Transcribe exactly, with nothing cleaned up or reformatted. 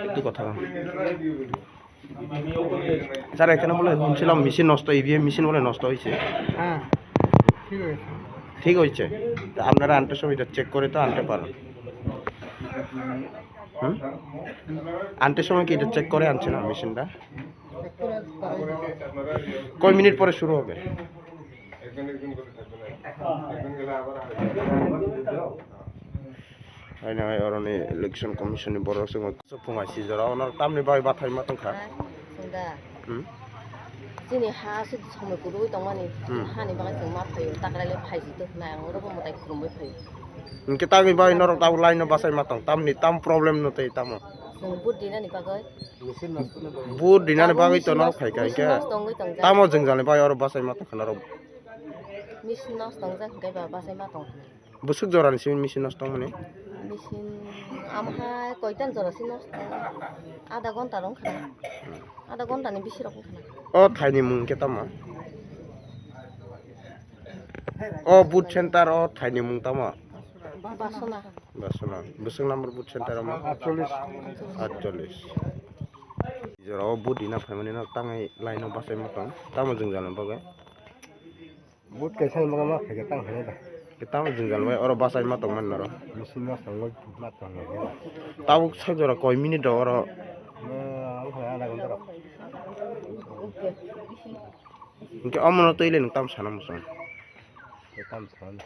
একটু কথা বল। স্যার, এখানে বলে শুনছিলাম মেশিন নষ্ট, ইভিএম মেশিন বলে নষ্ট হয়েছে। হ্যাঁ, ঠিক হয়েছে। ঠিক হয়েছে? তা আপনারা আনতে সময় এটা চেক করে তো আনতে পারেন। হুম? আনতে সময় কি এটা চেক করে আনছে না মেশিনটা? কয় মিনিট পরে শুরু হবে? Hai nai, oroni election commission ni borok se phungai si jora, ono tamni bai bathai ma tongkha. Sunda. Hmm? Chini ha se somoi kudu tongmani. Hmm. Hani bagai chwng ma phaio, takraile phaiji to nai ang oro bo mwtai khurumbai phaio. Hwnkhe tamni bai norok tabuk line no bachai ma tong, tamni tam problem no tei tamo. Chwng vote dinani bagwi. Vote dinani bagwi to norok phaikha hwnkhe. Tamo jwngjal ni bai oro bachai ma tongkha norok. Machine nosto wngjak hwnkhe ba bachai ma tongkha. Bwswk jorani simi machine nosto wngmani? Machine amhai koitan jora se nosto wngkha. Adha ghonta rok wngkha na. Adha ghonta ni bisi rok wngkha na. O thaini mung khe tamo? O boot center o thaini mung tamo? Basona. Basona. Bwswk number boot center omo? Atchollis. Atchollis. Jora o boot dina phaimani no tangwi line o bachai ma tong. Tamo jwngjal ni bagwi? But kaisa ni bagwi ma phaikha tang hinwi da. Tamo jwngjal bai oro bachai ma tongmani norok. Machine ma tongwi ma tongwi. Tabuk sak jora koi minute rok oro. Wngkha adha ghonta rok. Hwnkhe omono twi le nwng tamo sana muchung? Tamo sana.